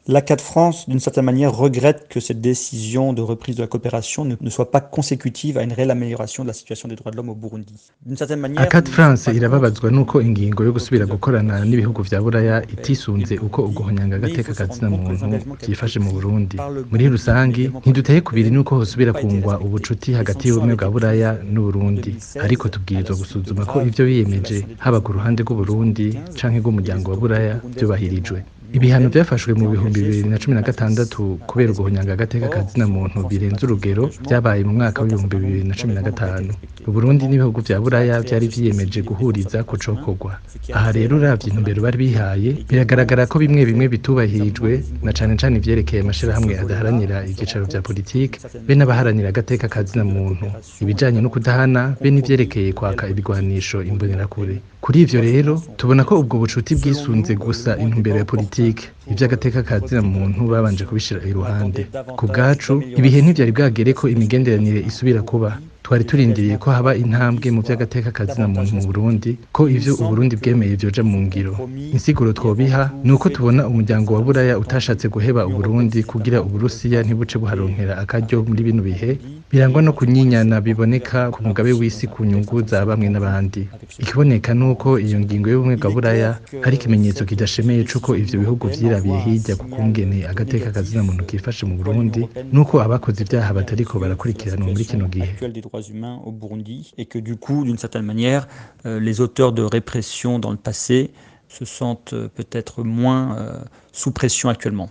L'ACAT France, d'une certaine manière, regrette que cette décision de reprise de la coopération ne soit pas consécutive à une réelle amélioration de la situation des droits de l'homme au Burundi. D'une certaine manière, ACAT France irababazwa nuko ingingo yo gusubira gukorana n'ibihugu vya Buraya itisunze uko uguhonyanga agateka ka zina muntu vyifashe mu Burundi. Muri rusangi ntiduteye kubiri nuko hosubira kungwa ubucuti hagati y'ubumwe bwa Buraya n'Uburundi, ariko tubwirizwa gusuzuma ko ivyo biyemeje haba ku ruhande rw'Uburundi canke rw'umuryango wa Buraya vyubahirijwe. Ibihano vyafashwe mu 2016 kubera uguhonyanga agateka ka zina muntu birenze urugero vyabaye mu mwaka w'2015. Uburundi n'ibihugu vya Buraya vyari vyiyemeje guhuriza ku cokorwa. Aha rero uravye intumbero bari bihaye, biragaragara ko bimwe bimwe bitubahirijwe, na cane cane ivyerekeye amashirahamwe adaharanira ivyicaro vya politike be n'abaharanira agateka ka zina muntu, ibijanye no kudahana be n'ivyerekeye kwaka ibigwanisho imbonerakure. Kuri ivyo rero tubona ko ubwo bucuti bwisunze gusa intumbero ya politike, ivy'agateka ka zina muntu babanje kubishira iruhande. Ku bwacu ibihe ntivyari bwagere ko imigenderanire isubira kuba. Twari turindiriye ko haba intambwe mu vy'agateka ka zina muntu mu Burundi, ko ivyo Uburundi bwemeye vyoja mu ngiro. Insiguro twobiha ni uko tubona umuryango wa Buraya utashatse guheba Uburundi kugira Uburusiya ntibuce buharonkera akaryo muri bino bihe birangwa no kunyinyana biboneka ku mugabe w'isi ku nyungu za bamwe n'abandi. Ikiboneka nuko iyo ngingo y'ubumwe bwa Buraya ari ikimenyetso kidashemeye c'uko ivyo bihugu vyirabiye hirya ku kungene agateka ka zina muntu kifashe mu Burundi, nuko abakoze ivyaha batariko barakurikiranwa muri kino gihe. Humains au Burundi et que du coup, d'une certaine manière, les auteurs de répression dans le passé se sentent peut-être moins sous pression actuellement.